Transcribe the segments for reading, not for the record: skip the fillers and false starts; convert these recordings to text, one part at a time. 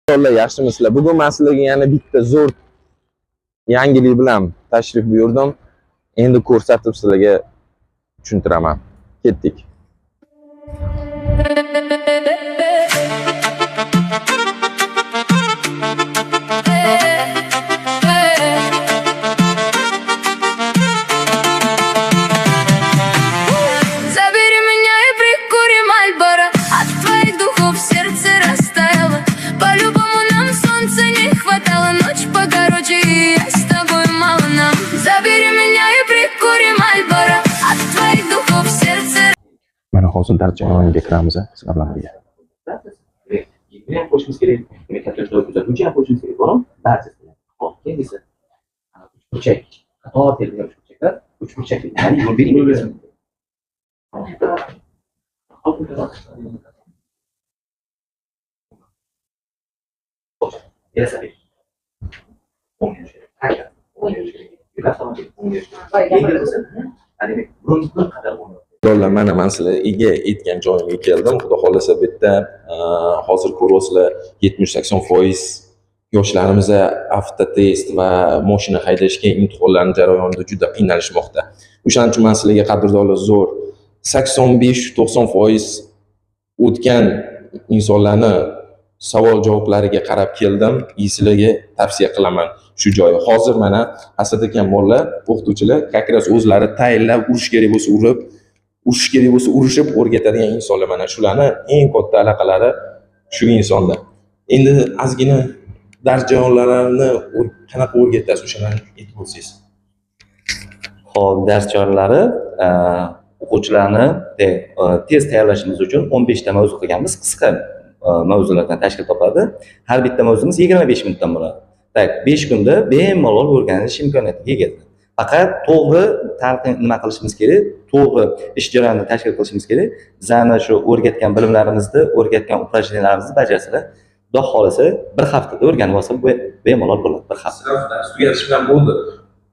Qadrdonlar, yaxshimisizlar? Bugun men sizlarga yana bitta zo'r yangilik bilan tashrif buyurdim. Endi ko'rsatib sizlarga tushuntiraman. Ketdik. Забери меня и прикури Мальборо. От твоих духов сердце растаяло. По-любому нам солнца не хватало. Ночь покороче, и я с тобой мало нам. Забери меня и прикури Мальборо. От твоих духов сердце Mana hozir dars jarayoniga kiramiz sizlar bilan birga. Demak, ham qo'shimiz kerak, demak, katta kuzatuvchi ham qo'shimiz kerak, to'g'rimi? Barchasi. Xo'p, keyingisi. Uchburchak. Qator terilgan uchburchaklar, uchburchak, ya'ni yo'l bering. Berasan. O'ngga yurish kerak. Harakat. O'ngga yurish kerak. Yuqori tomonga o'ngga yurish kerak. Yengil bo'lsa, demak, bir qadar o'ngga. Qadrdonlar, mana men sizlarga aytgan joyimga keldim. Xudo xohlasa bu yerda hozir ko'ryapsizlar, 70-80% yoshlarimiz avtotest va mashina haydashga imtihonlarning jarayonida juda qiynalishmoqda. O'shaning uchun men sizlarga, qadrdonlar, zo'r 85-90% o'tgan insonlarni savol javoblariga qarab keldim. Sizlarga tavsiya qilaman shu joyi. Hozir mana Asad akam bolalar, o'qituvchilar как раз o'zlari tayinlab urish kerak bo'lsa urib, urishish kerak bo'lsa urishib o'rgatadigan insonlar, mana shularni eng katta aloqalari shu insonda. Endi ozgina dars jarayonlarini qanaqa o'rgatasiz, o'shalarni aytib o'tsangiz. Xo'p, dars jarayonlari o'quvchilarni tez tayyorlashimiz uchun 15 ta mavzu qilganmiz. Qisqa mavzulardan tashkil topadi. Har bitta mavzumiz 25 minutdan bo'ladi. Так, 5 kunda bemalol o'rganish imkoniyatiga ega. Faqat to'g'ri talqin nima qilishimiz kerak, to'g'ri ish jarayonini tashkil qilishimiz kerak. Bizani shu o'rgatgan bilimlarimizni, o'rgatgan упражненияларimizni bajarsalar, Xudo xohlasa bir haftada o'rganib olsa bemalol bo'ladi, bir hafta. Dars tugatish bilan bo'ldi.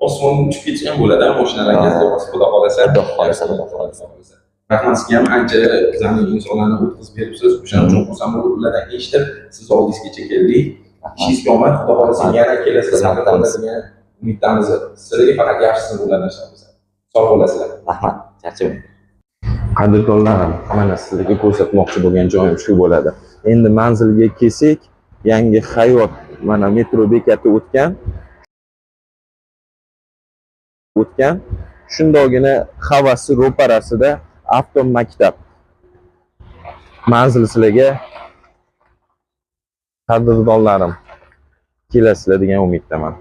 Osmonga uchib ketsa ham bo'ladi, mashinalar gazga bosib, Xudo xohlasa. Xudo xohlasa, Xudo xohlasa. Rahmat sizga ham, ancha bizani insonlarni o'tkazib beribsiz. O'shaning uchun xursand bo'lib, ulardan eshitib, siz oldingizgacha keldik. Ishingizga omad, Xudo xohlasa yana kelasiz. Xizmatdamiz. Degan umiddamiz. Sizlarga faqat yaxshisini bo'ladi. Sog' bo'lasizlar. Rahmat, charchamang. Qadrdonlarim, mana sizlarga ko'rsatmoqchi bo'lgan joyim shu bo'ladi. Endi manzilga kelsak, Yangi Hayot mana metro bekati o'tgan. Shundogina havasi ro'parasida avto maktab. Manzil sizlarga, qadrdonlarim, kelasizlar degan umiddaman.